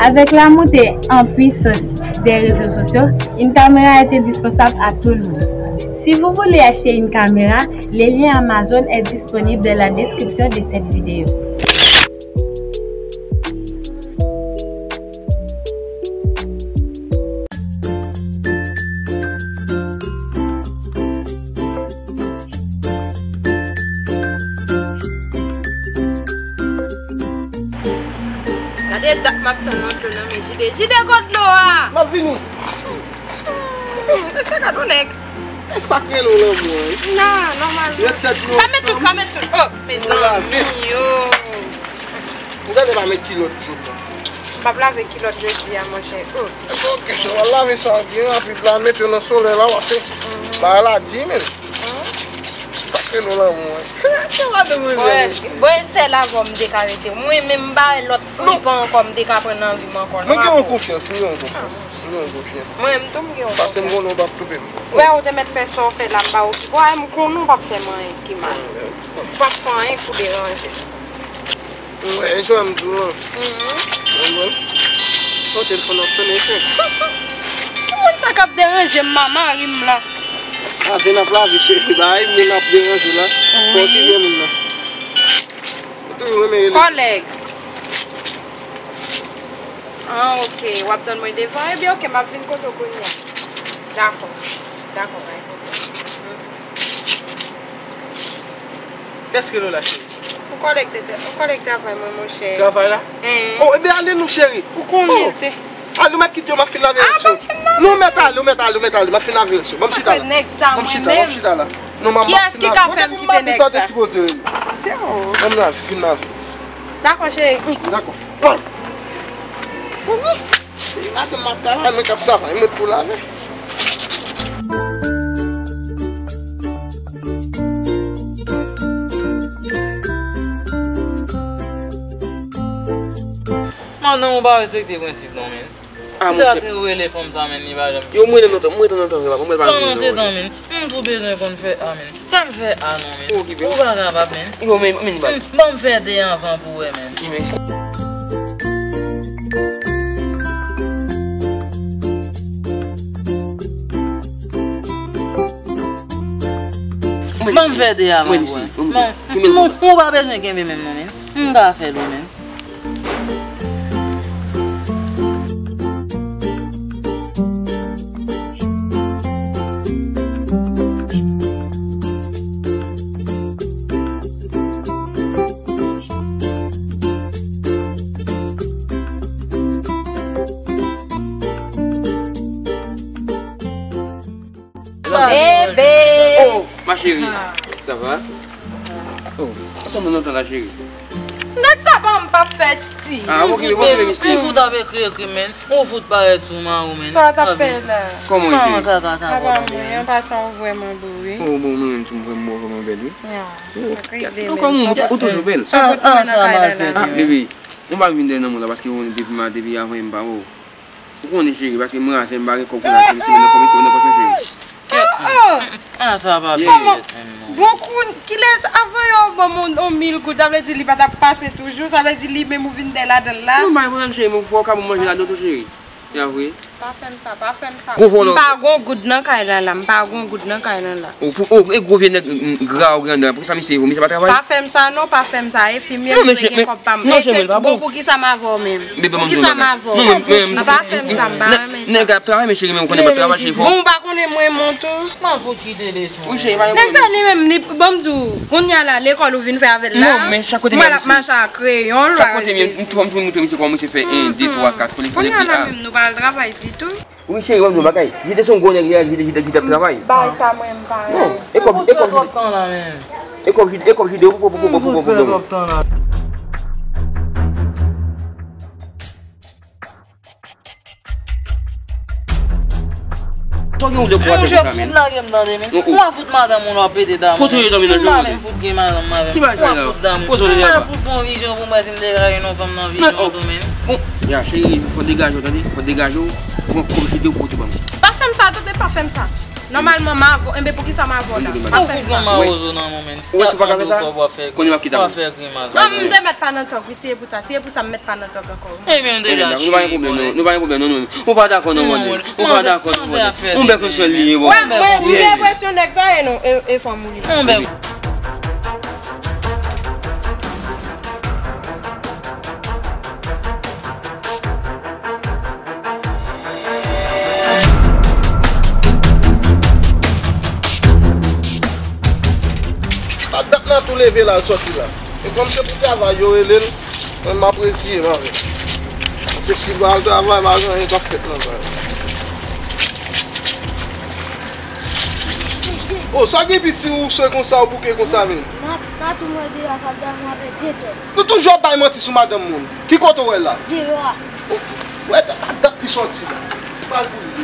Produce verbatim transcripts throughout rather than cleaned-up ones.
Avec la montée en puissance des réseaux sociaux, une caméra est indispensable à tout le monde. Si vous voulez acheter une caméra, le lien Amazon est disponible dans la description de cette vidéo. Gade dat m ap tann yon dlo nan men Jide. Jide, kot dlo a? M ap vini. Hmm, se gad yon nèg. E sa k rele w lanmou an, wi. Nan, nòmal. Yo tèt nou ansanm. Pa met tout, pa met tout. Oh, mezanmi, yo. M tande pa met kilòt jodi a. M p ap lave kilòt jodi a, monchè. Oh. Bon, kèt, w al lave sa byen rapid la, mete nan solèy la, w ap fè bagay la di, men. Sa k rele w lanmou an. Bon, e sèl avè w m te ka rete. Mwen menm, m pa wè lòt flipan ankò m te ka pran nan vi m ankò. Mwen gen yon konfyans, mwen gen yon konfyans. Mwen gen yon konfyans. Mwen menm tou, m gen yon konfyans. Paske m konnen w p ap twonpe m. Wè, ou te mèt fè sa w fè la, m pa okipe w. Wè, m konnen w p ap fè m anyen ki mal. Ou p ap fè anyen pou deranje. Wè, e jan m di w lan. Mhm. Bon, bon. Bon, telefòn ap sonnen, chè. Ki moun sa k ap deranje m, mari m la? A, vin ap lave, cheri, bay, moun ap deranje la. Wi. Fò ki gen moun nan. Ou toujou renmen rele. Kòlèg. Ah, ok. W ap tann mwen devan? Ebyen, ok, m ap vin kote w kounye a. Dakò. Dakò, bay pwoblèm. Mhm. Kiyès ki rele w la, cheri? Yon kòlèg de, yon kòlèg travay mwen, monchè. Travay la? Hein. Oh, ebyen, ale non, cheri. Ou konnen l te. Ale, ou mèt kite yo, m ap fin lave rès yo. Ah, m ap fin lave. Non, ou mèt ale, ou mèt ale, ou mèt ale, m ap fin lave rès yo. Ban m chita la. Ban m chita, ban m chita la. Non, m ap fin lave. Kiyès ki ka fè m kite nèg sa? Ou te di m maten sa w te sipoze rele. Se ou. Ban m lave, fin lave. Dakò, cheri. Dakò. Founi. E madanm m ap travay, mwen k ap travay, mwen pou lave. Manman, ou pa respekte prensip non, men. Ah, monchè. Ou te rele fanm sa, men li pa janm. Yo, mwen nan tan, mwen nan tan, papa, mwen pa nan tan, men. M tou bezwen konn fè a, men. Fè m fè a non, men. Ou pa kapab, men. Yo, men, men, ban m fè de anvan pou wè, men. Ban m fè de anvan pou wè. Ou pa bezwen kenbe menm non, men. M ka fè l wi, men. Bébé. Oh, ma chérie. Ça va? Oh, sa mwen nan tan la, chérie. Nèg sa pa m p ap fè ti. Ah, ok, ok, mesye. Li fout ap ekri, ekri, men. Ou fout parèt sou mari w, men. Sa w t ap fè la? Kòman w ye? Kaka sa. Apa mwen, an pasan ou vrèman bo, wi. Oh, bon, mwen menm tou m vrèman bo, vrèman bèl, wi. Ya. Ou toujou bèl. Ah, sa maltrete. Ah, bebe, ou pa vin dèyè nan mwen la, paske ou depi ma, depi avan m pa wè w. Ou konnen, cheri, paske m raze, m pa gen kòb pou l achte, m se menm nan kòb, kòb nan pòch mwen, cheri. Oh, oh. Ah, sa pa byen. Kòman? Bon, koun-, kilès avan yo ban m yon, yon mil goud, sa vle di li pa t ap pase toujou, sa vle di li menm ou vin dèyè ladan l la? Non, pa gen pwoblèm, cheri, men fò w ka ban m manje ladan tou, cheri. Se vre? Pa fè m sa, pa fè m sa. M pa gon goud nan kay la la, m pa gon goud nan kay la la. Ou pou, ou, e gwo vye nèg, m, m, gra ou grandè, poukisa misye, misye pa travay? Pa fè m sa non, pa fè m sa, e fim yo, mwen gen kòb pa m. E se bon, poukisa m avè w menm? Poukisa m avè w? Non, men, men, pa fè m sa, m pa renmen sa. Nèg ap travay, men cheri, men ou konnen m ap travay, cheri, fò. Bon, ou pa konnen mwen renmen w tou? M ap fout kite leson. Wi, cheri, pa gen pwoblèm. Nèg sa li menm, li, ban m di w, kounye a la, lekòl ou vin fè avè l la. Non, men chak kote m al ap mache ak kreyon l, chak kote m, m tou, m tou montre misye kòman misye fè en, de, twa, kat, pou li konnen ki a. Kounye a la menm, nou pa al travay ditou. Wi, cheri, ban m di w yon bagay. Jide se yon gwo nèg, li, li, li, li ap travay. Bagay sa mwen, m pa renmen. Non, e kòb, e kòb Jide. E kòb Jide, e kòb Jide, pou, pou, pou, pou, pou, pou, pou. Sa w gen ou de bwa tèt sa, men? Monchè, fout lage m tande, men. Ou a fout madanm ou nan pete dam. Kote w ye dòmi nan? M pa menm fout gen madanm avè m. Ki bagay sa la? Ou a fout dam. Kote w ye? M pa fout fè yon vizyon pou m wè si m te ka gen yon fanm nan vizyon tou, men. Bon, ya, cheri, fò degaje w, tande? Fò degaje w. Bon, kòb Jide pou ou te ban m. Pa fè m sa, tande, pa fè m sa. Nòmalman, m avè w. Enben, poukisa m avè w la? Ou fè sa. Ou pran mawozo nan men w, men. Ou wè si w pa ka fè sa? Kounye a w ap kite m. W ap fè grimas. Non, m te mèt pa nan tòg, wi. Se pou sa, se pou sa m mèt pa nan tòg ankò, wi. Ebyen, nou deja chire. Nou pa gen pwoblèm, non. Nou pa gen pwoblèm, non, nou menm. Ou pa dakò, non, Wandel. Ou pa dakò, non, Wandel. Ou bèk yon sèl li ye, bon. Wè, mwen, m gen enpresyon nèg sa, e non, e, e fanm ou li. Ou bèk. Pa dat nan tou leve la, l sòti la. E kòm se pou travay yo rele l, mwen m apresye m avè l. Se si l pa al travay, pa gen anyen k ap fèt nan kay la. O, sa gen piti ou se konsa, ou bouke konsa menm? Ma, madanm mwen deyò a k ap dòmi avèk de tòl. Nou toujou ap bay manti sou madanm moun. Ki kote w wè l la? Deyò a. O, wè, pa dat li sòti la. Pral pou li.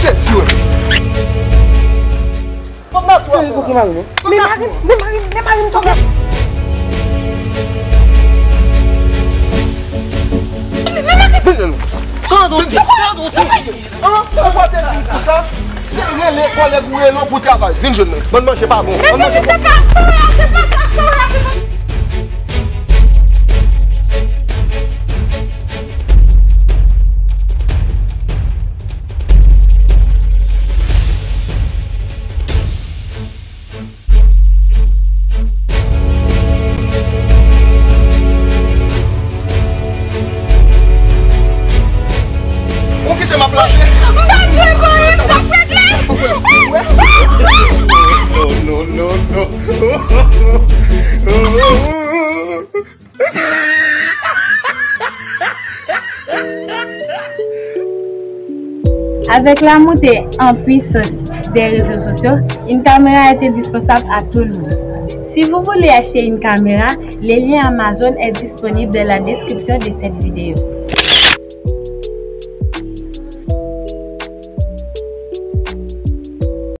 Sèt zirè. Fòk n a twò. Pou ki mari m? Men mari m, men mari m, men mari m tonbe. Vin jwenn mwen. Tande w di, tande w di. An, ou pa te di m konsa, se rele kòlèg ou rele w pou travay. Vin jwenn mwen. Bann manje pa bon. Bann manje pa bon. Ou kite m ap lave. M pa t jwe kò wi, m t ap regle. Non, non, non, non. Avec la montée en puissance des réseaux sociaux, une caméra est indispensable à tout le monde. Si vous voulez acheter une caméra, les liens Amazon est disponible dans la description de cette vidéo.